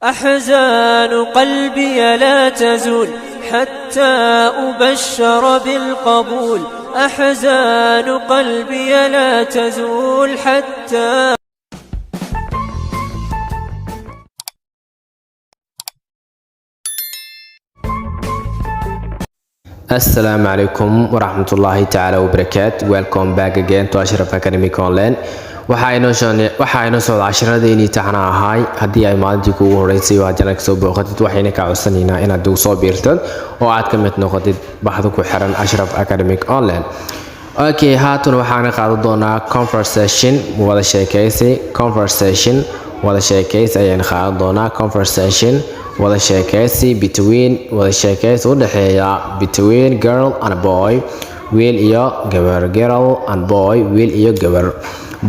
أحزان قلبي لا تزول حتى أبشر بالقبول. أحزان قلبي لا تزول حتى Assalamu alaikum waraxmatullaahi tacaala wabarakaat. Welcome back again to Ashraf Academic Online. Waxaa inoo socda casharadeenii taxana ahaay. Haddii ay maalintii kuugu horeysay oo aad channelka soo booqatid, waxayna kaa codsanaynaa inaad ugu soo biirtid oo aad ka mid noqotid baxda ku xiran Ashraf Academic Online. Okay, haatan waxaana qaadan doonaa conversation, wada sheekaysi. Conversation, wada sheekaysi ayaan qaadan doonaa. Conversation, wada sheekaysi, between, wada sheekaysi u dhexeeya, between girl and boy, wiil iyo gabar. Girl and boy, wiil iyo gabar.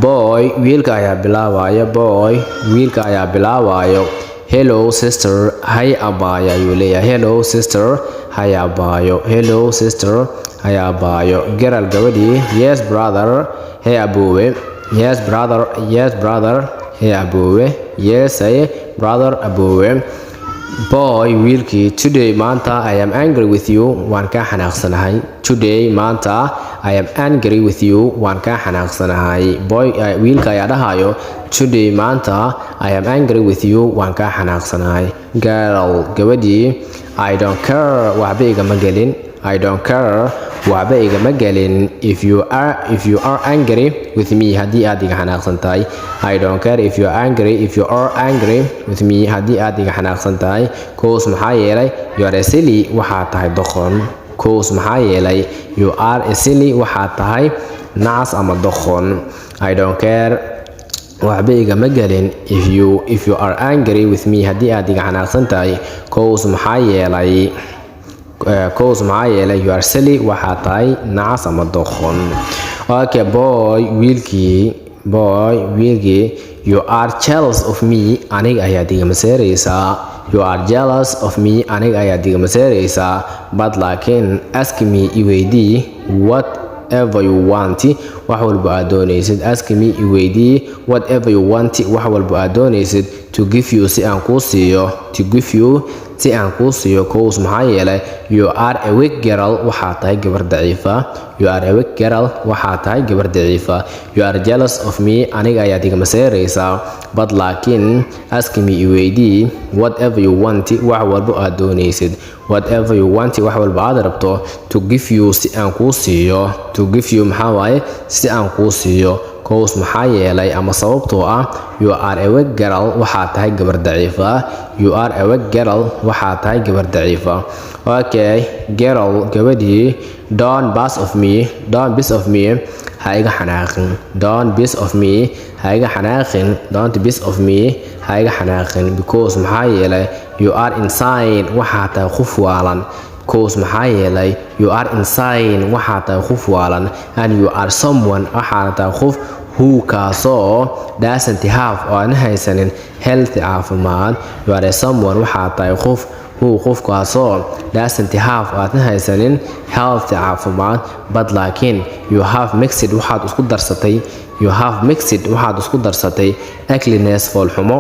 Boy, wiilka ayaa bilaabaya. Boy, wiilka ayaa bilaabayo. "Hello sister," "Hi abaayo," ayuu leeyahay. "Hello sister," "Hi abaayo." "Hello sister," "Hi abaayo." Girl, gabadhii. "Yes brother," "Hey aboowe." "Yes brother." "Yes brother," "Hey aboowe." "Yes," "Hey brother," "Aboowe." Boy, wiilkii. "Today," maanta, "I am angry with you," waan kaa xanaaqsanahay. "Today," maanta, "I am angry with you," waan kaa xanaaqsanahay. Boy, wiilka ayaa dhahayo, "Today," maanta, "I am angry with you," waan kaa xanaaqsanahay. Girl, gabadhii. "I don't care," waxba igama gelin. "I don't care," waxba igama gelin, if you are angry with me, haddii aad iga xanaaqsan tahay. "I don't care if you are angry, if you are angry with me," haddii aad iga xanaaqsan tahay. "Cause," maxaa yeelay, "you are a silly," waxaa tahay doqon. "Cause," maxaa yeelay, "you are a silly," waxaa tahay nacas ama doqon. "I don't care," waxba igama gelin, if you are angry with me, haddii aad iga xanaaqsan tahay. "Cause," maxaa yeelay, "cause," maxaa yeelay, "you are silly," waxaa tahay nacas ama doqon. Okay, boy, wiilkii. Boy, wiilkii. "You are jealous of me," aniga ayaad iga maseeraysaa. "You are jealous of me," aniga ayaad iga maseeraysaa. "But," laakiin, "ask me," iweydii, "whatever you want," wax walba aad doonaysid. "Ask me," iweydii, "whatever you want," wax walba aad doonaysid, "to give you," si aan kuu siiyo. "To give you," si aan kuu siiyo. "Cause," maxaa yeelay, "you are a weak girl," waxaa tahay gabar daciifa. "You are a weak girl," waxaa tahay gabar daciifa. "You are jealous of me," aniga ayaad iga maseeraysaa. "But," laakiin, "ask me," iweydii, "whatever you want," wax walba aad doonaysid. "Whatever you want," wax walba aad rabto, "to give you," si aan kuu siiyo. "To give you" maxaa waaye? Si aan kuu siiyo. "Cause," maxaa yeelay ama sababtoo ah, "you are a weak girl," waxaa tahay gabar daciifa. "You are a weak girl," waxaa tahay gabar daciifa. Okay, girl, gabadhii. "Don't piss of me." "Don't piss of me," ha iga xanaaqin. "Don't piss of me," ha iga xanaaqin. "Don't piss of me," ha iga xanaaqin. "Because," maxaa yeelay, "you are insane," waxaa tahay qof waalan. "Cause," maxaa yeelay, "you are insane," waxaa tahay qof waalan. "And you are someone," waxaana tahay qof, "who," kaasoo, "doesn't have," oo aan haysanin, "healthy," caafimaad. "You are a someone," waxaa tahay qof, "who," qofkaasoo, "doesn't have," aadna haysanin, "healthy," caafimaad. "But," laakiin, "you have mixed," waxaad isku darsatay. "You have mixed," waxaad isku darsatay, "ugliness," foolxumo.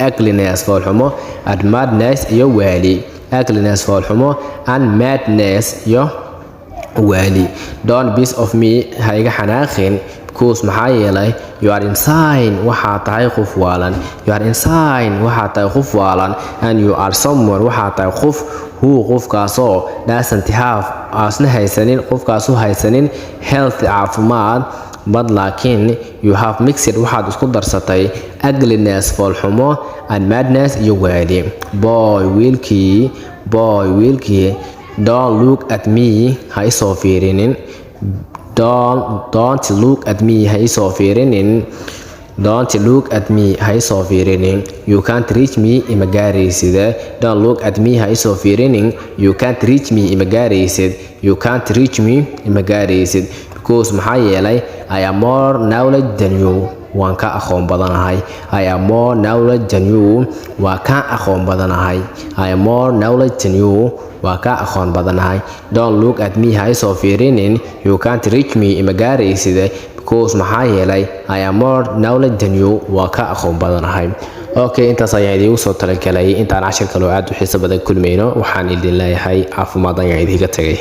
"Ugliness," foolxumo, "and madness," iyo waali. "Ugliness," foolxumo, "and madness," iyo waali. "Don't piss of me," ha iga xanaaqin. "Because," maxaa yeelay, "you are insane," waxaa tahay qof waalan. "You are insane," waxaa tahay qof waalan. "And you are someone," waxaa tahay qof, "who," qofkaasoo, "doesn't have," aasna haysanin, qofkaasoo haysanin, "healthy," caafimaad. "But," laakiin, "you have mixed," waxaad isku darsatay, "ugliness," foolxumo, "and madness," iyo waali. Boy, wiilkii. Boy, wiilkii. "Don't look at me," ha isoo fiirinin. "Don't look at me," ha isoo fiirinin. "Don't look at me," ha isoo fiirinin. "You can't reach me," ima gaaraysid. "Don't look at me," ha isoo fiirinin. "You can't reach me," ima gaaraysid. "You can't reach me," ima gaaraysid. "Because," maxaa yeelay, "I am more knowledge than you," waan ka aqoon badanahay. "I am more knowledge than you," waa ka aqoon badanahay. "I am more knowledge than you," waa ka aqoon badanahay. "Don't look at me," ha isoo fiirinin. "You can't reach me," ima gaaraysid. "Because," maxaa yeelay, "I am more knowledge than you," waa ka aqoon badanahay. Okay, intaas ayaan idiinku soo talagalay. Intaan cashir kaloo aad u xiiso badan kulmayno, waxaan idin leeyahay caafimaad ayaan idinka tagay.